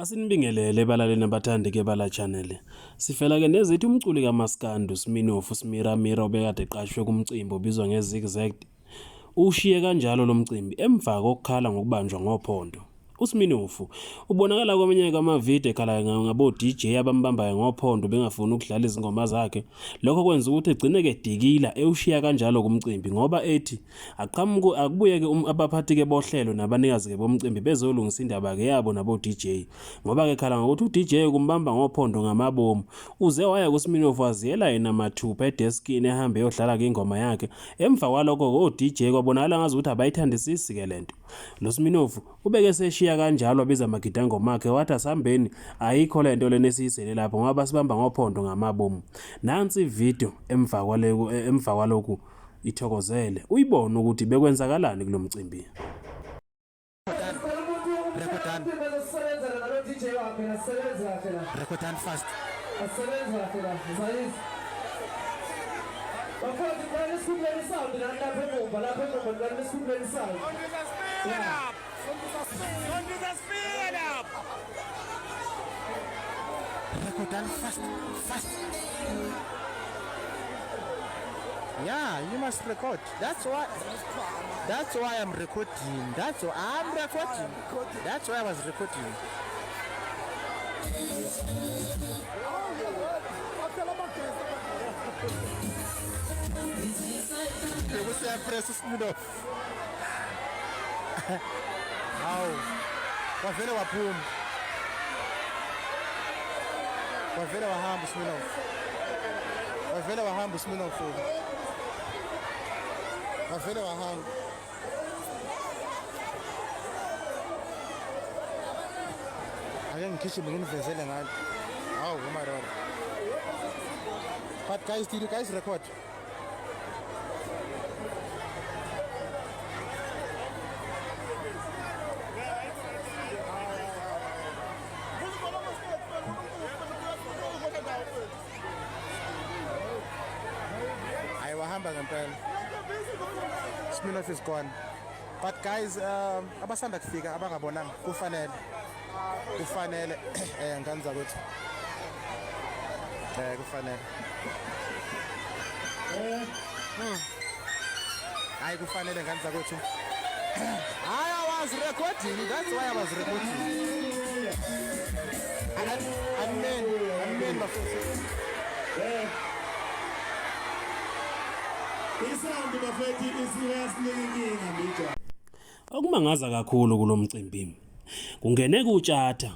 Asinibingelele balaleli nabathandi ke bala channel. Sifela ke nezithi umculi kaMaskandi uSminofu Smiramira obekade eqashwe kumcimbi obizwa ngeZigzag ushiye kanjalo lo mcimbi emva kokukhala ngokubanjwa ngophondo. USminofu ubonakala kwamanye kwamavidiyo ekhala ngabo-DJ abambambayo ngophondo bengafuni ukudlala izingoma zakhe. Lokho kwenza ukuthi egcine kedikila ewushiya kanjalo kumcimbi ngoba ethi Aqhamuke akubuyeke um, abaphathi-ke bohlelo nabanikazi-ke bomcimbi bezolungisa indaba-ke yabo nabo-DJ. Ngoba-ke khala ngokuthi u-DJ kumbamba ngophondo ngamabomu. Uze waya kuSminoff waziyela yena mathupha edeskini ehambe eyodlala-ke ingoma yakhe. Emva kwalokho-ke o-DJ kwabonakala ngazukuthi abayithandisisi-ke le nto. Lo Sminoff ubeke eseshiya kanjalo wabiza amagidangoma akhe wathi asihambeni ayikho le nto lena esiyisele lapho ngoba basibamba ngophondo ngamabomu. Nansi ividiyo emva kwalokhu emva kwalokhu Ithokozele uyibone ukuthi bekwenzakalani kulo mcimbi. Recordani. Recordani fast. Bafowethu ngicela nisikhuphulele isound nani lapha emuva lapha emuva ngicela nisikhuphulele isound. Yeah. Recordani fast, fast. Yeah, you must record. That's why. That's why I'm recording. That's why I'm recording. That's why I was recording. Bekusiyapress uSminoff. Hawu. Wavele waphuma. Wavele wahamba uSminoff. Wavele wahamba uSminoff. Wavele wahamba. Ake ngigijime nginivezele ngalo. Hawu umaroro. But guys, did you guys record? Hayi wahamba ngempela. Smirnoff is gone. But guys, abasanda kufika abangabonanga kufanele kufanele eh ngane zakwethu. Eh kufanele. Hayi kufanele ngane zakwethu. Hayi I was recording. That's why I was recording. Amen. Amen bafethu. Isound bafethu isuke yasinika inkinga mbijwa. Okumangaza kakhulu kulo mcimbi kungene kuTshatha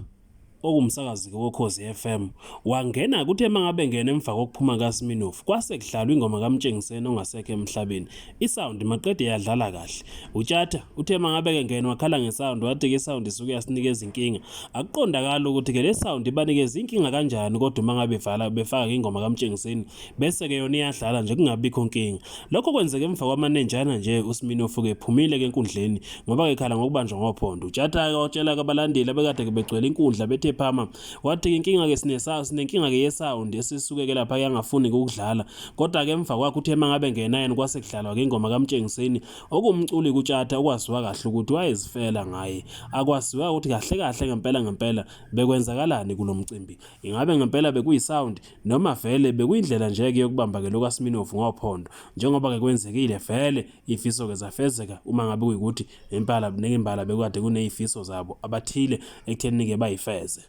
owumsakazi-ke woKhozi FM wangena kuthe mangabe ngena emva kokuphuma kaSminoff kwase kudlalwa ingoma kaMtshengiseni ongasekho emhlabeni isound maqede yadlala kahle uTshatha uthe mangabe ke ngena wakhala ngesound wathi ke isound isuke yasinikeza inkinga akuqondakala ukuthi ke le sound ibanikeza inkinga kanjani kodwa uma ngabe vala befaka ingoma kaMtshengiseni bese ke yona iyadlala nje kungabikho nkinga Lokho kwenzeke emva kwamanenjana nje uSminoff ke ephumile ke enkundleni ngoba ekhala ngokubanjwa ngophondo. UTshatha ke watshela ke abalandeli abekade ke begcwele inkundla bethe phama wathi ke inkinga ke sinesa sinenkinga ke yesound esisuke ke lapha yangafuni ukudlala. Kodwa ke emva kwakhe uthe mangabe ngena yena kwase kudlalwa ke ingoma kaMtshengiseni okuwumculi kuTshatha okwaziwa kahle ukuthi wayezifela ngaye. Akwaziwa ukuthi kahle kahle ngempela ngempela bekwenzakalani kulomcimbi. Ingabe ngempela bekuyisound Noma vele bekuyindlela nje-ke yokubamba-ke lokaSminoff ngophondo njengoba-ke kwenzekile vele iy'fiso-ke zafezeka uma ngabe kuyikuthi impala neimbala bekade kuney'fiso zabo abathile ekutheni-ke bayifeze.